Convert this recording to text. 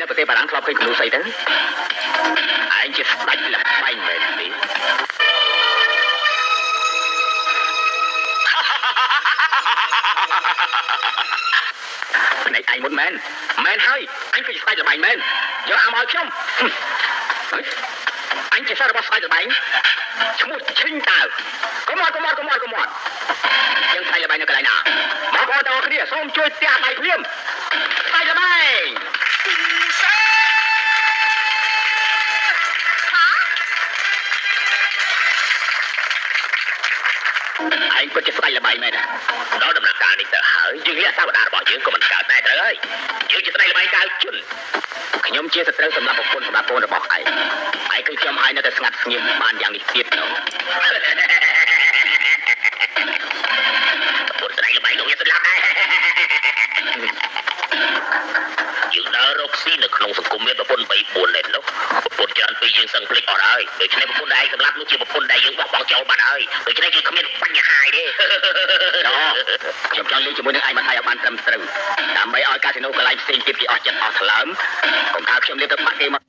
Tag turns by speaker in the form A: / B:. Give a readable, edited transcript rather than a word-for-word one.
A: នៅប្រទេសបារាំងធ្លាប់ឃើញគំនូស្អីទៅឯងជាស្ដេចល្បែងមែនទេភ្នែកឯងមុនមែនមែនហើយអញគឺជាស្ដេចល្បែងមែនយកអាមឲ្យខ្ញុំអញជាសិស្សរបស់ស្ដេចល្បែងឈ្មោះឈិញតើកុំអត់កុំអត់កុំអត់កុំអត់យើងស្ដេចល្បែងនៅកន្លែងណាបងប្អូនទាំងអស់គ្នាសូមជួយផ្ទះដៃភ្លាមស្ដេចល្បែងឯងពិតជាស្ដេចល្បែងមែនដល់ដំណាក់កាលនេះទៅហើយយើងលាក់សាវតារបស់យើងក៏មិនកើតដែរត្រូវហើយយើងជាស្ដេចល្បែងកៅជន់ខ្ញុំជាសត្រូវសម្រាប់ប្រពន្ធសម្រាប់កូនរបស់ឯងឯងគឺខ្ញុំឲ្យនៅតែស្ងាត់ស្ងៀមបានយ៉ាងនេះទៀតនោះប្រពន្ធស្ដេចល្បែងលោកវាស្លាប់ដែរយើងដើររកស៊ីនៅក្នុងសង្គមមានប្រពន្ធ3 4ដែរនោះប្រពន្ធច្រើនពេកយើងសឹងភ្លេចអស់ហើយដូច្នេះប្រពន្ធដែលឯងសម្លាប់នោះជាប្រពន្ធដែលយើងបោះបង់ចោលបាត់ហើយដូច្នេះយើងគ្មានបញ្ហាទេខ្ញុំចង់លេងជាមួយនឹងឯងមកឲ្យបានត្រឹមត្រូវដើម្បីឲ្យកាស៊ីណូកន្លែងផ្សេងទៀតគេអស់ចិត្តអស់ថ្លើមកុំថាខ្ញុំលេងទៅបាក់គេមក